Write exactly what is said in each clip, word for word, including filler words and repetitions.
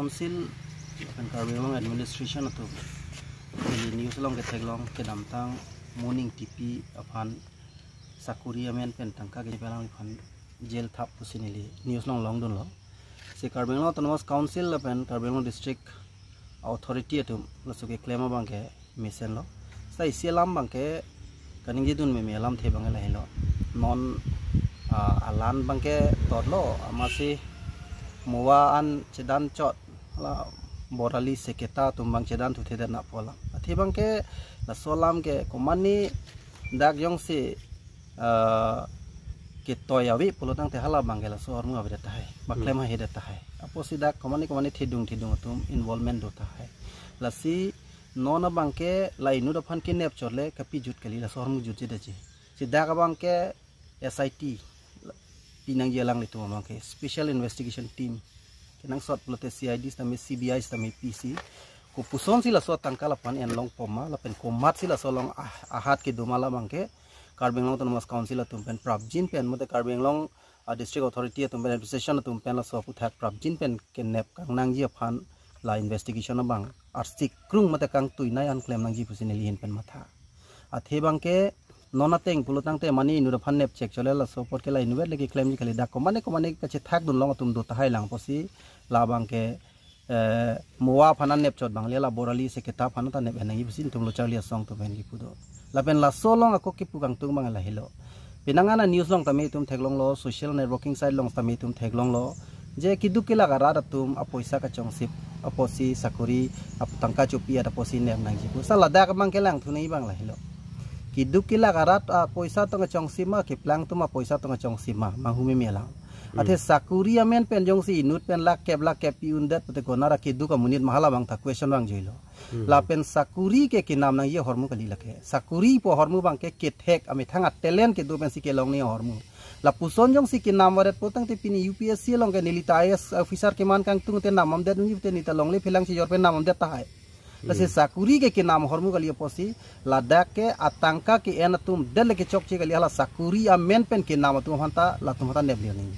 Council lapen Karbi Anglong administration atum neli news along ketheklong kedamtang Mo Ningtipi aphan sakori amen pen tangka kepelang aphan jail thap pusi neli news along longdunlo. Si Karbi Anglong Autonomous Council lapen Karbi Anglong District Authority atum laso keklem abangke mesenlo. Sa isi alam abangke kaningjedun meme alamthe abangke lahelo. Non, ah, alan abangke totlo, amatsi MoA an chedan chot, la Borali Seketa atum abang chedan thuthedet na pu alam. Athe abangke laso alam ke komane dak jongsi, ah, ketoi ave pulo tangte hala abangke laso ahormu avedet tahai, baklem Hmm. haihedet tahai. Apotsi dak komane komane thedung thedung atum involvement do tahai. Lasi non abangke la inut aphan kenep chot le kapejut kali, laso ahormu jutjedetji. Si dak abangke S I T pinangji alanglitum abangke, Special Investigation Team. Kenangsot pulote C I D sitame, C B I sitame, P C. Kopusonsi laso atangka lapu-an enlong poma, lapen komatsi laso along ah-, ahat kedo ma la abangke, Karbi Anglong Autonomous Council atum pen prapjin pen, mate Karbi Anglong, ah, District Authority atum pen, administration atum pen laso aputhak prapjin pen kenep kangnangji aphan la investigation abang arsik krung mate kangtuinei an klem nangji pusi neli ahin pen matha. Athe abangke non ateng pulo tangte mane inut aphan nep chek chot le laso apot ke la inutvet le keklemji kali, dak komane komane kachethakdun long atum do tahai lang apotsi la abangke, eh, MoA aphan an nep chot abang le la Borali Seketa aphan ta nep henangji pusi netum lo charli asong atum pen kipu do. Lapen laso along ako kipu kangtung abang lahelo. Penang an a news along tame itum theklonglo, social networking site along tame itum theklonglo, je keduk kelak arat atum apoisa kachongsip apotsi sakori, ap-, tangka chopi-et apotsi nep nangji pu. Sa ladak abangke langthu nangji abang lahelo. Keduk kelak arat apoisa tong kachongsip ma, keplang atum apoisa tong kachongsip ma, manghu meme alam. Hmm. Athe sakori amen pen jongsi inut pen lakh kep lakh kep pi-undet pute konat akeduk amonit ma, hala abang ta question vangjuilo. Hmm. Lapen sakori ke kenam nangji ahormu kali lake. Sakori pu ahormu abangke kethek amethang a-talent kedo pensi kelong nangji ahormu. Lapuson jongsi kenam varet pulo tangte pini U P S C along ke neli ta I A S officer keman kangtung te nam amdet nangji pute neli ta longle phelang chijor pen nam amdet tahai. Lasi Hmm. sakori ke kenam ahormu kali apotsi ladak ke atangka ke-en atum det le kechokche kali, hala sakori amen pen kenam atum aphan ta latum aphan ta nep lir nangji.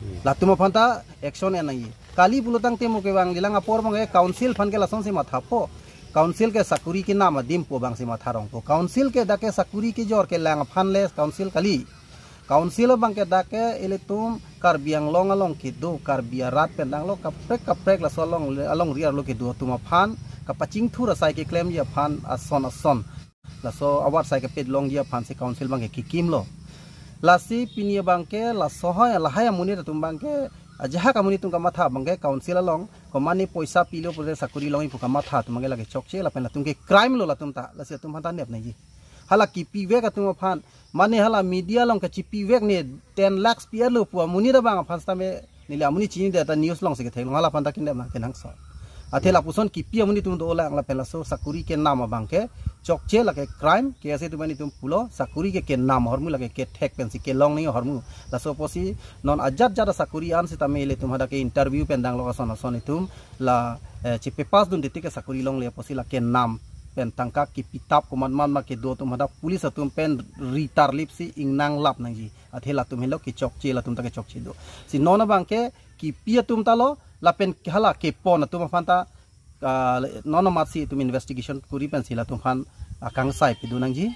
Hmm. Latum aphan ta action en nangji. Kali pulo tangte mo kevangjilang apor abangke council aphan ke lasonsi mathapo. Council ke sakori kenam adim pu abangsi matha rongpo. Council ke dak ke sakori kejor kelang aphan le council kali. Council abangke dak ke ilitum Karbi Anglong along kedo, Karbi arat pen danglo kaprek kaprek laso along, alongri arlo kedo atum aphan kapachingthur asai keklemji aphan ason ason laso award asai kepet longji aphansi council abangke kekimlo. Lasi pini abangke laso hai lahai amonit atum abangke, ajahak amonit atum kamatha abangke council along komane poisa pilo pute sakori longji pu kamatha atum abangke lake chokche, lapen latum ke crime lo latum ta, lasi atum aphan ta nep nangji. Hala kipivek atum aphan, mane hala media along kachipivek ne ten lakhs pi-etlo pu amonit abang aphan sitame neli amonit chinidet ta news alongsi ketheklong, hala aphan ta kenep nang kenangsot. Athe Hmm. lapuson kipi amonit atum dolang lapen laso sakori kenam abangke chokche, lake crime, K S A atum pen itum pulo, sakori ke kenam ahormu lake kethek pensi kelong nangji ahormu. Laso apotsi non ajat jat asakori an sitame ilitum hadak ke interview pen danglo ason ason itum la, eh, chepepass dun titi ke sakori longle apotsi la kenam pen tangka kipitap komat mat ma kedo atum hadak police atum pen ritarlipsi ingnang lap nangji. Athe latum helo kechokche, latum ta kechokche do. Si non abangke kipi atum ta lo, lapen hala kepon atum aphan ta, ah, non amatsi itum investigation kuri pensi latum aphan akangsai pidun nangji.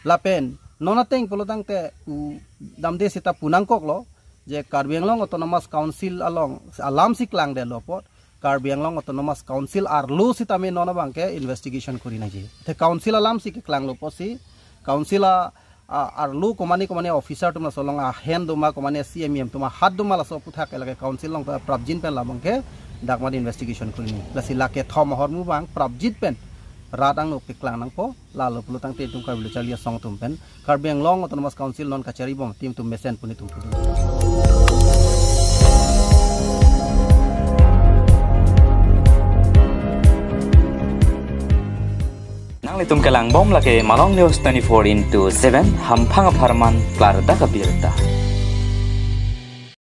Lapen non ateng pulo tangte u damde seta pu nangkoklo, je Karbi Anglong Autonomous Council along alamsi klangdetlo apot, Karbi Anglong Autonomous Council arlo sitame non abangke investigation kuri nangji. Te council alamsi keklanglo apotsi, council a, a, arlo komane komane officer atum laso along ahen doma, komane C M E M atum ahat doma, laso aputhak lake council along ta prapjin pen la abangke dak mat investigation kuri nangji. Lasi lake thom ahormu abang prapjin pen rat angno keklang nangpo. Lalo pulo tangte itum Karbi Lo Charli Asong atum pen Karbi Anglong Autonomous Council non kachari bom atum mesen pu netum pudun. Nanglitum kelang bom lake Malong News twenty-four into seven, hamphang apharman klardak abirta.